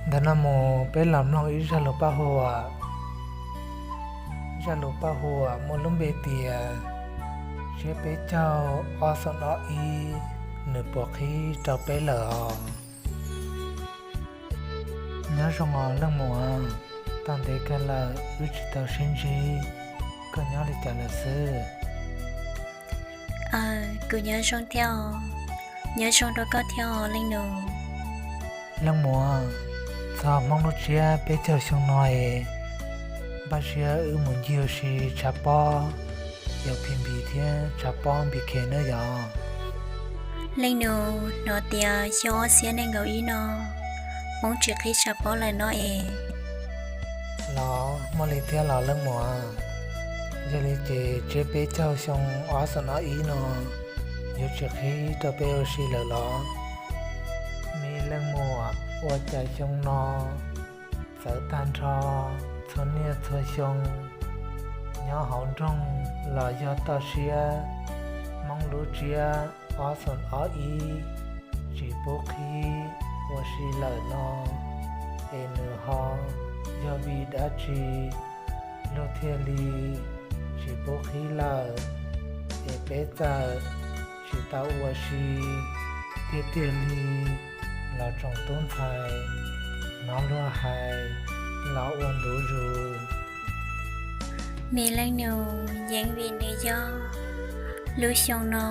Ntawm no mus peb los mloog ib zaj lus paj huam. Zaj lus paj huam muaj lub npe tias tsiab peb caug ob xoom ob ib, nws puas qhib rau peb lawm os? Nyob zoo os leej muam, tau ntev kawg lawm wb tsis tau sib ntsib, koj nyob li cas lawm xwb? Kuv nyob zoo thiab os, nyob zoo rau koj thiab os leej nus. Leej muam, txog Hmoob lub tsiab peb caug xyoo no es npaj siab wb mus ncig ua si tshav pob Yau Phi Npis thiab tshav pob Npis Khes nawb yom. Leej nus, hnov tias xyoo ob txhiab nees nkaum ib no Hmoob tsis qhib tshav pob lawm no es. Los muaj li thiab los leej muam? Yog li ces tsiab peb caug xyoo ob xoom ob ib no yuav tsis qhib rau peb ua si lawm los? Me leej muam, ua cas xyoo no txawv tag nrho txhua niaj txhua xyoo, nyob hauv nroog los yog toj siab, Hmoob lub tsiab ob xoom ob ib tsis pub qhib ua si lawm no, es nws ho yog vim dab tsi luag thiaj li tsis pub qhib lawm, es peb txawm tsis tau ua si tiag tiag li los tsoom tub ntxhais hnov luag hais los ua ntu zus. Me leej nus, yeej vim nws yog lub xyoo no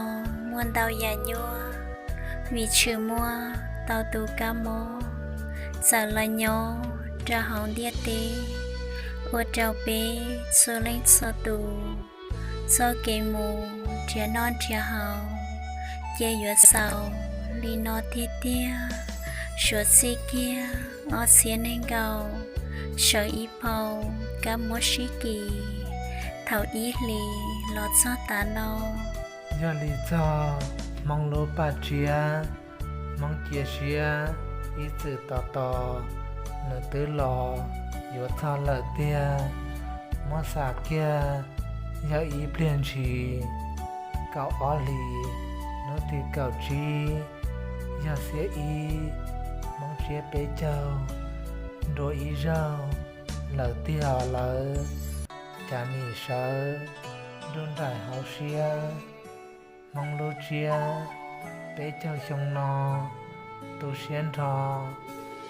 muaj ntau yam nyuaj, vim tshwm muaj tau tus kab mob txawm los nyob rau hauv ntiaj teb, ua rau peb txhua leej txhua tus txoj kev mus nrhiav noj nrhiav haus ces yuav xaus li no tiag tiag. Suav txij kiag ob txhiab nees nkaum, sawv ib phau kab mob sib kis thaum ib hlis los txog tav no. Yog li txog Hmoob lub paj tsiab, Hmoob cia siab ib txwm tos tos, nws twb los yuav txog lawm tiag. Muab xam kiag yog ib pliag ntshis, kaum ob hlis hnub tim kaum tsib, yog xiab ib, Hmoob tsiab peb caug nrua ib zaug lawm tiag os lawv. Cas nim sawv nruj nraim hauv siab, Hmoob lub tsiab peb caug xyoo no tu siab nrho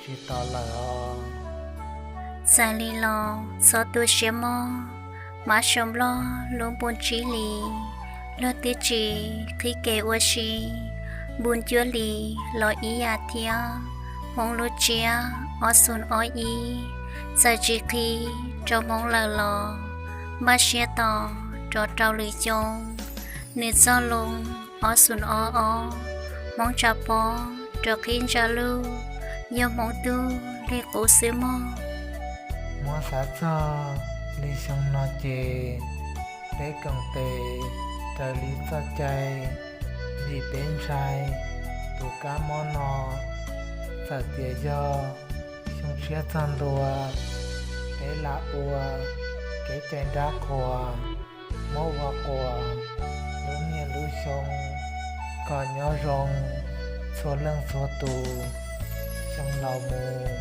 tsis tos lawm os. Txawm li los txhob tu siab mog, Mab Suav Nplog lub npun tsib hlis luag twb tsis qhib kev ua si, npun cuaj hlis los ib yam thiab. Hmoob lub tsiab ob xoom ob ib txawm tsis qhib rau Hmoob lawm los npaj siab tos rov rau lwm xyoo. Nws txoj loo ob xoom ob ob, Hmoob tshav pob rov qhib ntsa lug, yog Hmoob tub li qub xwb mog. Muab xav txog li xyoo no ces peb koom tes raws li txoj cai, vim peb ntshai tus kab mob no. Txawm tias yog xyoo tshiab txog ntua, peb lam ua kev cai dab qhuas, muab ua quas lub niaj lub xyoo kom nyob zoo txhua leej txhua tus. Xyoo laus mus,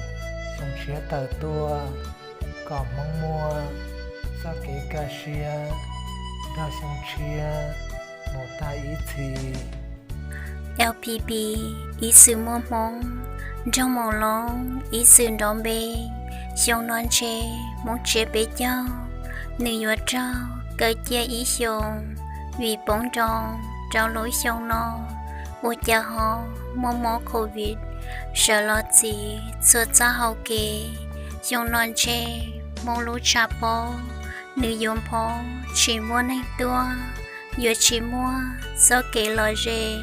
xyoo tshiab tawm tuaj, kom Hmoob muaj txoj kev kaj siab nrog xyoo tshiab mus tag ib txhis. L P P ib txwm muaj Hmoob, nroog Moos Loob ib txwm nrov npe. Xyoo no ntshe Hmoob tsiab peb caug, nws yuav raug kaw ciaj ib xyoos, vim poob nroo rau lub xyoo no ua cas ho muaj mob Covid sawv los txis txhua txoj hau kev. Xyoo no ntshe Hmoob lub tshav pob nws yuav nphob tsis muaj neeg tuaj, yuav tsis muaj txoj kev lom zem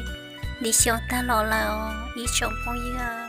li xyoo tag los lawm os ib tsoom phooj ywg.